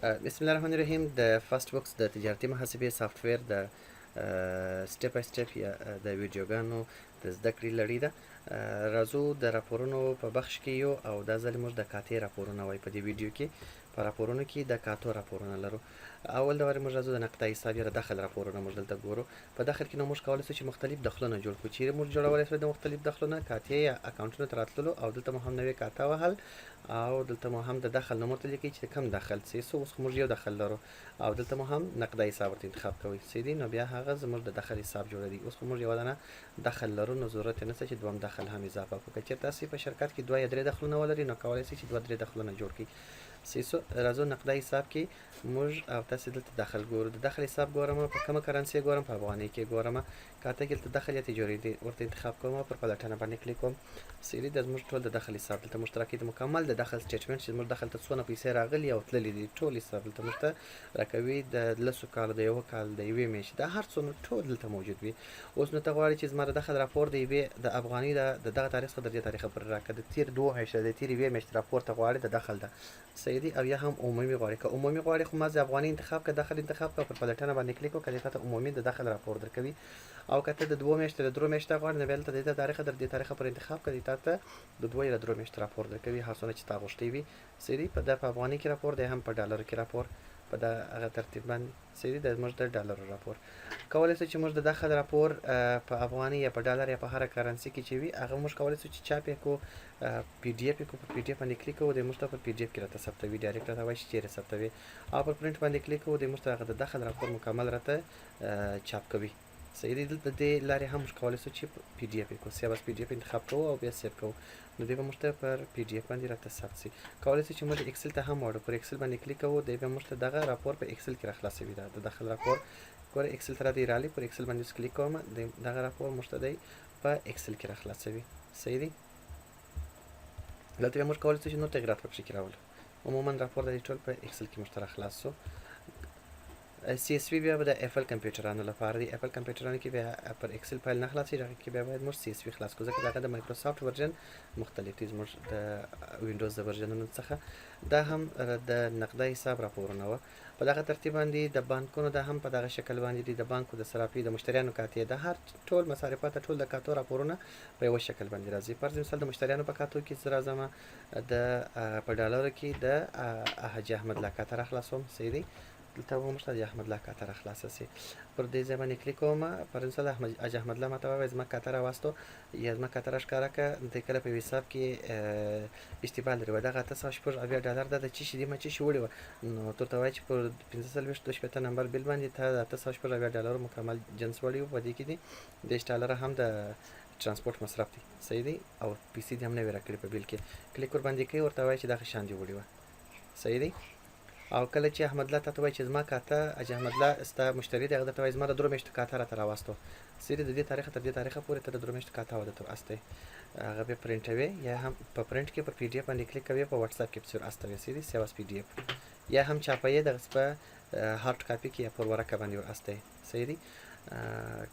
بسم الله الرحمن الرحیم. د فاسټ بوکس د تجارتي محاسبې سافټویر د step by step یا د ویډیوګانو د زده کړې لړۍ ده. راځو د راپورونو په بخش کې یو او دا ځل موږ د کاتې راپورونه وایو. په دې ویډیو کې په راپورونو کې د کاتو راپورونه لرو. اول د واره موږ راځو د نقطه حساب یا د دخل راپورونه موږ دلته ګورو. په دخل کې نو موږ کولی شو چې مختلف دخلونه جوړ کړو. چیرې موږ جوړولی شو د مختلف دخلونه؟ کاتې یا اکاونټونو ته راتللو او دلته مو هم نوې کاته وهل او دلته مو هم د دخل نوم ورته لیکئ چې کوم دخل څه سو. اوس خو موږ یو دخل لرو او دلته مو هم نقده حساب ورته انتخاب کوئ، صحیح دی. نو بیا هغه زموږ د دخل حساب جوړوي. اوس خو موږ یوه دانه دخل لرو، نو ضرورت یې نشته چې دوم دخل هم اضافه کړو. که چېرې تاسې په شرکت کې دوه یا درې دخلونه ولرئ، نو کولی شئ چې دوه درې دخلونه جوړ کړئ، صحیح سو. راځو نقده حساب کې موږ او تاسې دلته دخل ګورو. د دخل حساب ګورم، په کومه کرنسي ګورم؟ په افغانۍ کې ګورم. کاته کې دلته دخل یا تجاري دی ورته انتخاب کوم، پر پلټنه باندې کلیک کوم. سری د زموږ ټول د دخل حساب دلته موږ ته راکوي، د مکمل د دخل statement چې زموږ دخل ته څونه پیسې راغلي او تللي دي، ټول حساب دلته موږ ته راکوي. د 10 کالو، د یوه کال، د یوې میاشتې، دا هر څونه ټول دلته موجود وي. اوس نو ته غواړې چې زما د دخل راپور د یوې د افغانۍ د دغه تاریخ څخه تر دې تاریخه پورې راکړه، د تېر 2 میاشتې، د تېرې یوې میاشتې راپور ته غواړې د دخل ده، صحیح دی، او یا هم عمومي غواړي. که عمومي غواړي خو مازې افغاني انتخاب که، دخل انتخاب که، پر پلټنه باندې کلیک وکړه، ته عمومي د دخل راپور درکوي. او که ته د 2 میاشتې، د 3 میاشتې غواړې، نو بیا دلته د دې تاریخه در دې تاریخه پر انتخاب کړه، تا ته د 2 یا 3 میاشتې راپور درکوي. هر څونه چې تا غوښتی وي، صحیح دی. په دا په افغاني کې راپور دی، هم په ډالر کې راپور په دا هغه ترتیب باندې، صحیح دی. د موږ د ډالرو راپور کولی شو چې موږ د دخل راپور په افغاني یا په ډالر یا په هره کرنسي کې چې وي، هغه موږ کولی شو چې چاپ یې کړو، پی ډي اف یې کړو. په پی ډي اف باندې کلیک کوو، د موږ ته په پی ډي اف کې راته ثبتوي، direct راته وایي چې چیرې ثبتوي، او پر پرنټ باندې کلیک کوو، د موږ ته هغه د دخل راپور مکمل راته چاپ کوي، صحیح دی. دلته دې لارې هم موږ کولی شو چې پی ډي اف یې کړو. save as PDF انتخاب کوو او بیا save کوو، نو دی به موږ ته پر پی ډي اف باندې راته ثبت شي. کولی شو چې موږ اکسل ته هم واړو. پر اکسل باندې کلیک کوو، دی به موږ ته دغه راپور په اکسل کې راخلاصوي. دا د دخل راپور ګوره اکسل ته راته رالی. پر اکسل باندې اوس کلیک کوم، دغه راپور موږ ته دی په اکسل کې راخلاصوي، صحیح دی. دلته بیا موږ کولی شو چې نور تغیرات پکښې کې راولو. عموما راپور د ټول په اکسل کې موږ ته راخلاص شو. سی اس وی بیا به د اپل کمپیوټرانو لپاره دی. اپل کمپیوټرانو کې بیا پر اکسل فایل نه خلاصېږي، هغه کې بیا باید موږ سی اس وی خلاص کړو، ځکه دغه د مایکروسافټ version مختلف دی زموږ د وینډوز د ورژنونو څخه. دا هم د نقده حساب راپورونه وه په دغه ترتیب باندې. د بانکونو دا هم په دغه شکل باندې دي. د بانکو د صرافي، د مشتریانو کاتې، د هر ټول مصارفات، ټول د کاتو راپورونه په یوه شکل باندې راځي. فرض مثال د مشتریانو په کاتو کې زه راځم، د په ډالرو کې د حاجي احمد لا کاته راخلاصوم، صحیح دی. دلته به موږ ته حاجي احمد لا کاته راخلاصه سي. پر دې ځای باندې کلیک کوم. پر مثال احمد حاجي احمد لا ماته ووایي زما کاته راواستو یا زما کاته راښکاره که. د کله په حساب کې اشتباه لري، دغه 876 ډالر ده د چی شي دی، ما چی شي وړي وه؟ نو ته ورته وایي چې پر 45 62 نمبر bill باندې تا د 876 ډالرو مکمل جنس وړي و، په دې کې دي 30 ډالر هم د ترانسپورت مصرف دی، صحیح دی، او پیسې دې هم نه وې راکړي. په bill کې کلیک ور باندې کوي، ورته وایي چې دغه شان دې وړي وه، صحیح دی. او کله چې احمد الله تاته وایي چې زما کاته، حاجي احمد الله ستا مشتري دی، هغه درته وایي زما د 3 میاشتو کاته راته راواستو، سری د دې تاریخه تر دې تاریخه پورې ته د 3 میاشتو کاته وده تر استوي، هغه بیا پرنټوي یا هم په پرنټ کې پر پی ډي اف باندې کلیک کوي، په واتس اپ کې پسې استوي، صحیح دی، save as PDF، یا هم چاپوي دغه په hard copy کې یا پر ورقه باندې ور استوي، صحیح دی.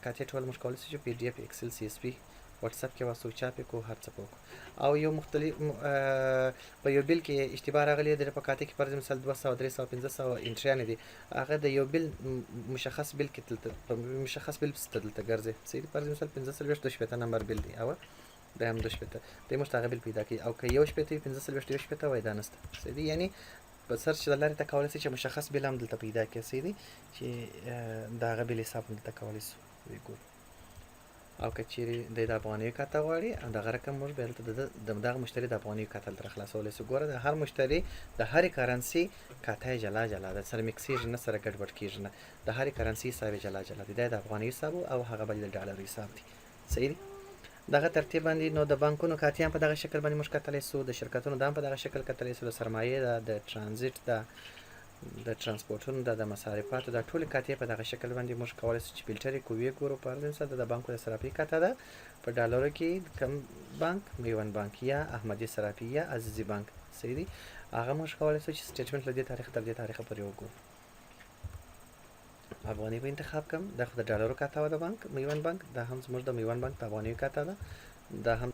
کاته ټول موږ کولی شو چې پی ډي اف، اکسل، سی اس وي، واتس اپ کې واسو، چاپ کو، هر څه کو. او یو مختلف په یو bill کې اشتباه راغلی د په کاته کې، فرض مثال 200، 300، 500 انټریان دي، هغه د یو bill مشخص bill کې دلته په مشخص bill ست دلته ګرځي، صحیح. فرض مثال 45 62 نمبر bill دی او دا هم 62 دی، موږ هغه bill پیدا کوي. او که 61، 45، 61 وای، دا نشته، صحیح دی. یعنی په search د لارې ته کولی شي چې مشخص bill هم دلته پیدا کړي، صحیح دی، چې دا هغه bill حساب هم دلته کولی شو وګورو. او که چیرې د افغانیو کاته غواړي او دغه رقم موږ بیا دلته د دغه مشتري د افغانیو کاته دلته خلاصولی شو. ګوره، د هر مشتري د هرې کرنسي کاته یې جلا جلا ده، سره میکسیږي نه، سره ګډوډ کیږي نه. د هرې کرنسي حساب یې جلا جلا دی. دا د افغانیو حساب او هغه بل د ډالرو حساب دی، صحیح دی. دغه ترتیب باندې نو د بانکونو کاتې هم په دغه شکل باندې موږ کتلی سو، د شرکتونو دا هم په دغه شکل کتلی سو، د سرمایې ده، د ترانزیت ده، د ترانسپورتونو ده، د مصارفاتو دا ټولې کاتې په دغه شکل باندې موږ کولی سو چې فلټر یې کوو، ګورو. فرض مثال د بانکو د صرافي کاته ده په ډالرو کې، کم بانک؟ میوند بانک یا احمدي صرافي یا عزیزي بانک، صحیح دی. هغه موږ کولی سو چې statement له دې تاریخ تر دې تاریخه پورې وګورو. افغاني به انتخاب کم. دا خو د ډالرو کاته وه د بانک میوند بانک. دا هم زموږ د میوند بانک د افغانیو کاته ده. دا هم